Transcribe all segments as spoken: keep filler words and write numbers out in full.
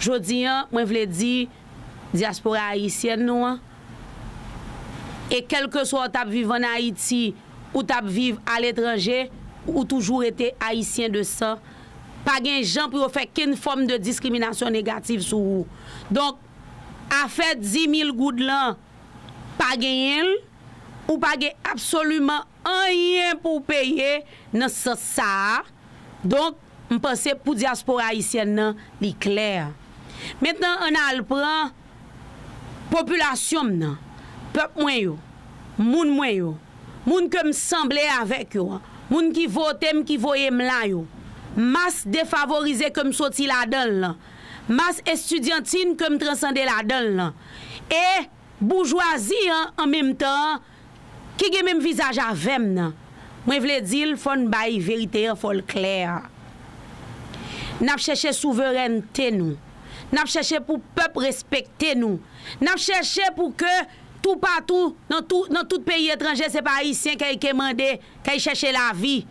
Jodi an, mwen vle di dyaspora ayisyèn nou an, e kèlkeswa w t ap viv ann Ayiti, ou t ap viv aletranje, ou toujou rete ayisyen de san. Pa gen jan pou yo fè kenn fòm de diskriminasyon negatif sou ou. Donk, afè dis mil goud lan, pa genyen l, ou pa gen absoliman anyen pou w peye nan sans sa a. Donk, m panse pou dyaspora ayisyèn nan, li klè. Mentnan, ann al pran popilasyon m nan, pèp mwen yo, moun mwen yo, moun ke m sanble avèk yo an, moun ki vote m, ki voye m la yo, mas defavorize ke m soti ladan l lan, mas estidyantin ke m transande ladan l lan, e boujwazi an an menm tan an, ki gen menm vizaj avè m nan. Mwen vle di l, fò n bay verite an, fò l klè. N ap chèche souverènte nou. N ap chèche pou pèp respekte nou. N ap chèche pou ke toupatou, nan tou, nan tout peyi etranje, se pa Ayisyen k al ke mande, k al chèche lavi.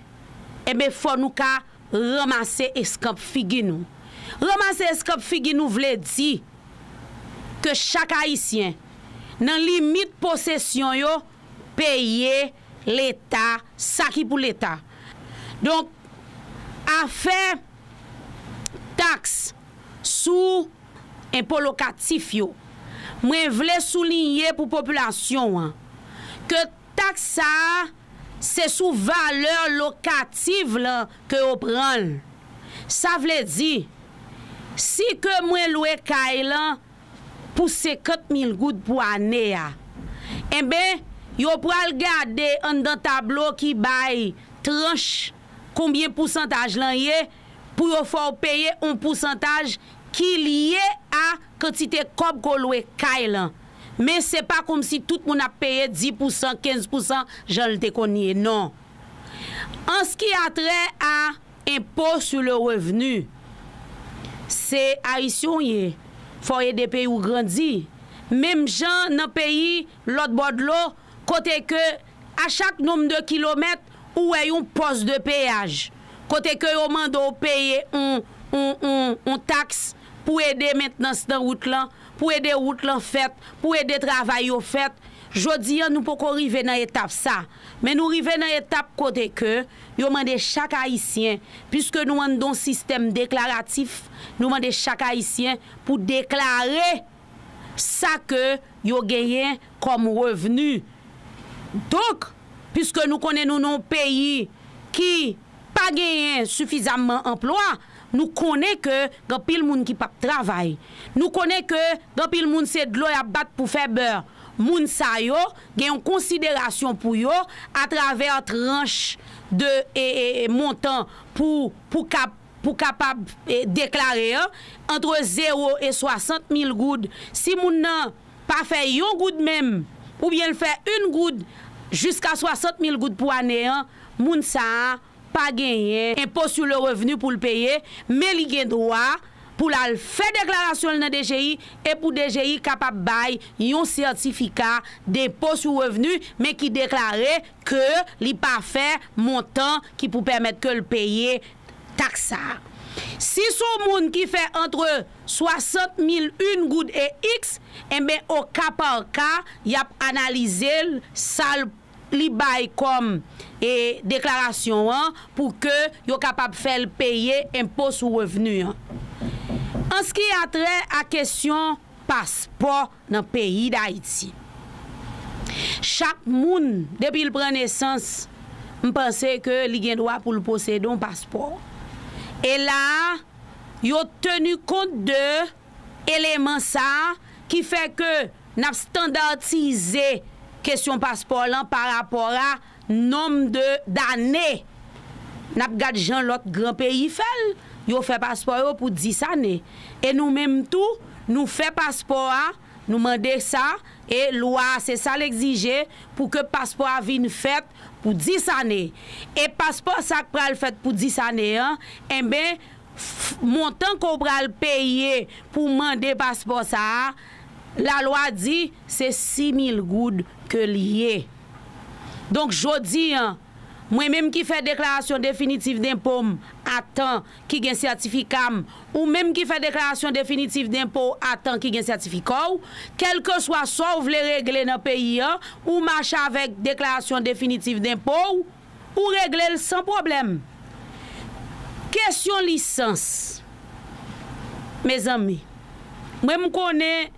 Enben, fò nou ka ranmase eskanp figi nou. Ranmase eskanp figi nou vle di ke chak Ayisyen, nan limit posesyon yo, peye Leta sa ki pou Leta. Donk, afè taks sou enpo lokatif yo, mwen vle souliye pou popilasyon an ke taks sa a, se sou valè lokatif lan ke yo pran l. Sa vle di, si ke mwen lwe kay lan pou senkant mil goud pou ane a, enben, yo pral gade anndan tablo ki bay tranch konbyen pousantaj lan ye, pou yo fè w peye yon pousantaj ki lye a kantite kòb ke w lwe kay lan. Men se pa kòmsi tout moun ap peye dis pousan, kenz pousan, jan l te konn ye, non. An ce qui a trait à impôt sur le revenu, se Ayisyen w ye, fò w ede peyi w grandi. Menm jan nan peyi lòt bò dlo, kote ke a chak nonm de kilomèt, ou wè yon pòs de peyaj, kote ke yo mande w peye yon, yon, yon, yon taks pou ede mentnans nan wout lan, pou ede wout lan fèt, pou ede travay yo fèt. Jodi an, nou poko rive nan etap sa. Men nou rive nan etap kote ke yo mande chak Ayisyen, piske nou anndan yon sistèm deklaratif, nou mande chak Ayisyen pou deklare sa ke yo genyen kòm revni. Donk, piske nou konnen nou nan yon peyi ki pa genyen sifizamman anplwa, nou konnen ke gen anpil moun ki p ap travay. Nou konnen ke gen anpil moun se dlo y ap bat pou fè bè. Moun sa yo gen yon konsiderasyon pou yo atravè tranch de, e, e, e, montan pou, pou kap, pou kapab, e, deklare an, antre zewo e swasant mil goud. Si moun nan pa fè yon goud menm, oubyen l fè yon goud jiska swasant mil goud pou ane an, moun sa a pa genyen enpo sou le revni pou l peye, men li gen dwa pou l al fè deklarasyon l nan D G I e pou D G I kapab bay yon sètifika denpo sou revni, men ki deklare ke li pa fè montan ki pou pèmèt ke l peye taks sa a. Si s on moun ki fè antre swasant mil, yon goud e iks, enben, o ka pa ka, y ap analize l, sa l, li bay kòm, e, deklarasyon an pou ke yo kapab fè l peye enpo sou revni an. An ce qui a trait à kesyon paspò nan peyi Dayiti. Chak moun, depi l pran nesans, m panse ke li gen dwa pou l posede yon paspò. E la a, yo teni kont de eleman sa a ki fè ke n ap standatize kesyon paspò lan pa rapò a nonb de, dane. N ap gad jan lòt gran peyi fè l. Yo fè paspò yo pou dis ane. E nou menm tou, nou fè paspò a, nou mande sa, e lwa a se sa l egzije pou ke paspò a vin fèt pou dis ane. E paspò sa k pral fèt pou dis ane an, enben, f-, montan ke w pral peye pou mande paspò sa a, lalwa di se sis mil goud ke l ye. Donk, jodi an, mwen menm ki fè deklarasyon definitif denpo m a tan ki gen sètifika m, ou menm ki fè deklarasyon definitif denpo w a tan ki gen sètifika w, kèlkeswa sa w vle regle nan peyi an, ou mache avèk deklarasyon definitif denpo w, ou regle l san pwoblèm. Kesyon lisans, mezanmi, mwen m konnen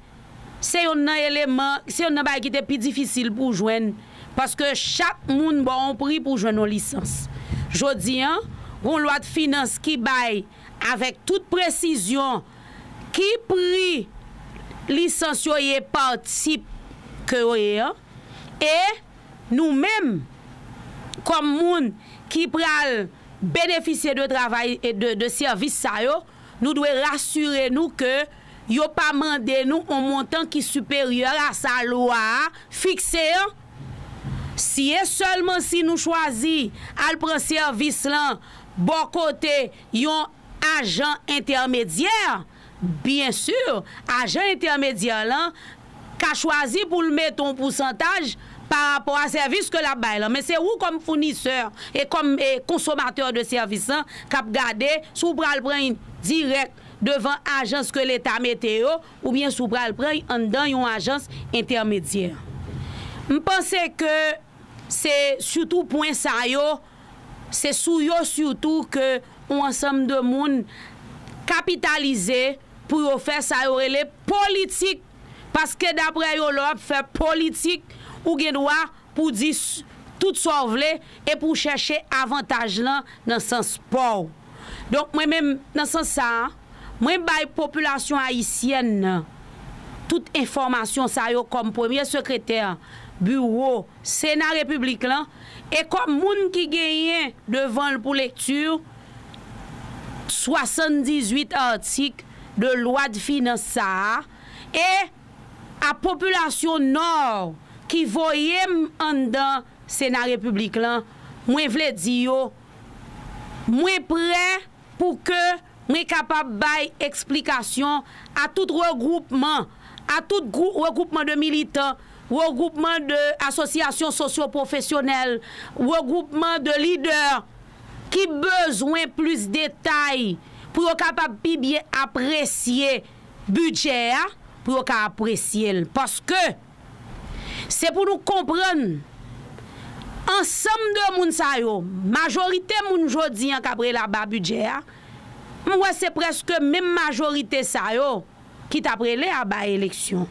se yonn nan eleman, se yonn nan bagay ki te pi difisil pou w jwenn, paske chak moun ba w yon pri pou w jwenn yon lisans. Jodi an, gen yon lwa de finans ki bay avèk tout presizyon ki pri lisans yo ye pa tip ke yo ye an, e nou menm, kòm moun ki pral benefisye de travay e de, de sèvis sa yo, nou dwe rasire nou ke yo pa mande nou yon montan ki siperyè a sa lwa a fikse an. Si e sèlman si nou chwazi al pran sèvis lan bò kote yon ajan entèmedyè, byen si, ajan entèmedyè lan ka chwazi pou l mete yon pousantaj pa rapò a sèvis ke l ap bay lan. Men se ou kòm founisè e kòm, e, konsomatè de sèvis lan k ap gade si w pral pran dirèk devan ajans ke Leta mete yo, oubyen si w pral pran anndan yon ajans entèmedyè. M panse ke se sitou pwen sa yo, se sou yo sitou ke yon ansanm de moun kapitalize pou yo fè sa yo rele politik. Paske daprè yo, lè w ap fè politik, ou gen dwa pou w di s-, tout sa w vle e pou w chèche avantaj lan nan sans pa w. Donk, mwen menm, nan sans sa a, mwen bay popilasyon ayisyèn nan tout enfòmasyon sa yo kòm premye sekretè biwo Sena Repiblik lan e kòm moun ki genyen devan l pou lekti swasanndizuit atik de lwa de finans sa a, e a popilasyon Nò ki voye m anndan Sena Repiblik lan, mwen vle di yo, mwen prè pou ke mwen kapab bay eksplikasyon a tout regwoupman, a tout gwou-, regwoupman de militan, regwoupman de asosyasyon sosyo-pwofesyonèl, regwoupman de lidè ki bezwen plis detay pou yo kapab pi byen apresye bidjè a, pou yo ka apresye l. Paske se pou nou konprann, ansanm de moun sa yo, majorite moun jodi an k ap rele aba bidjè a, m wè se prèske menm majorite sa yo ki t ap rele aba eleksyon.